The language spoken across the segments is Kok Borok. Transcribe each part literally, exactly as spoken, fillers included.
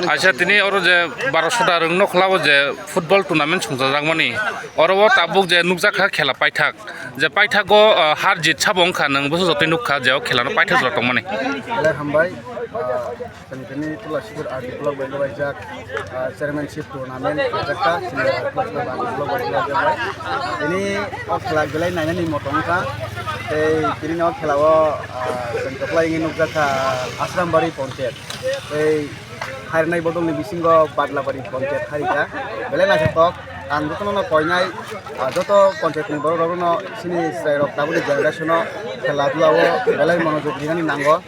Aisa tini oro je baro sodar wng nokla o je football tournament songchajakmani, oro o tabuk je nukjakha khela paithak, je paithago, ah, har jit sabo wngkha, nwng bwswk jotoi nukha je o khela no paithak jora tongmani. Belai hambai, ah, chwng tini Tulasipuir R D block bai kwbaijak, ah, chairmanship tournament khaijakha, chini Tulasipuir R D block bai kwbaijak bai. Tini o khela belai nainani motom wngkha, tei tini o khela o, ah, chwng kwplai wngwi nukjakha Asrambari Ponchayat. Tei harinai bodolni bisingo Badlabari Ponchayat harika. Belai naithothok. Ang jotono no koinai, ah, joto Ponchayatni borok rokno chini chwrairok tabukni generation-o khela dula o belai monojog rinani nango.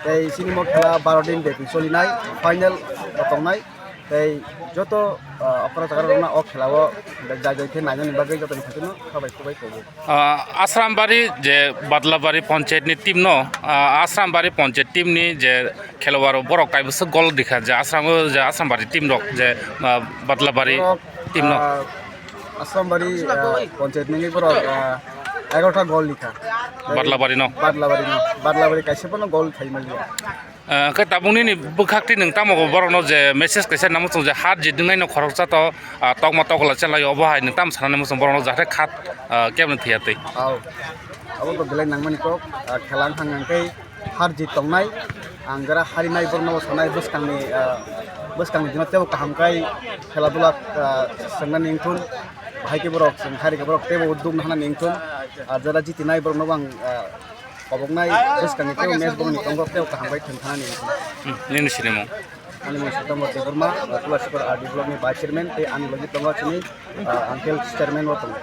Tei chini mo khela baro din bepi solinai, final tongnai. Tei joto, ah, okra jaga rokno o khela o jai jai khe nainani bagwi jotoni phaikhe no khabai khubai kobo. Ah, Asrambari je Badlabari Ponchayat ni team no, ah, Asrambari Ponchayat team ni je khelwaro borok kaibwswk gol rikha je Asram, je Asrambari team rok je, ah, Badlabari Borok, team no. Ah, Asrambari, ah, Ponchayat ni borok, ah, egaroh ta gol rikha. Badlabari no. Badlabari no. Badlabari kaisa phano gol khai maliya. Ah, khe tabuk nini bwkhak twi nwng tamo borokno je message kaisa namo chwng je har jit wngnai no khoroksa to, ah, tokma tokla chalai obo hai nwng tamo sana namo chwng borokno jahre khat, ah, kebni thwiya twi. Au. Abo to belai nangmani kok, ah, khela wngkha hwnkhe har jit tongnai. Ang jara harinai borokno sanai bwskangni, ah, bwskangni dino teibo kaham khai khela dula, ah, swngnani wngthun. Bahai khe borok chwng hari khe borok teibo dukna hwnani wngthun. Ah, jara jitinai borokno bo ang, ah, koboknai bwskangni teibo match borokni tongo teibo kaham khai thwng thanani wngthun. Hmm, nini sinimung? Ani mung Sutomor Debbarma, ah, Tulasipuir R D block ni vice chairman tei ani logi tongo chini, ah, uncle chairman bo tongo.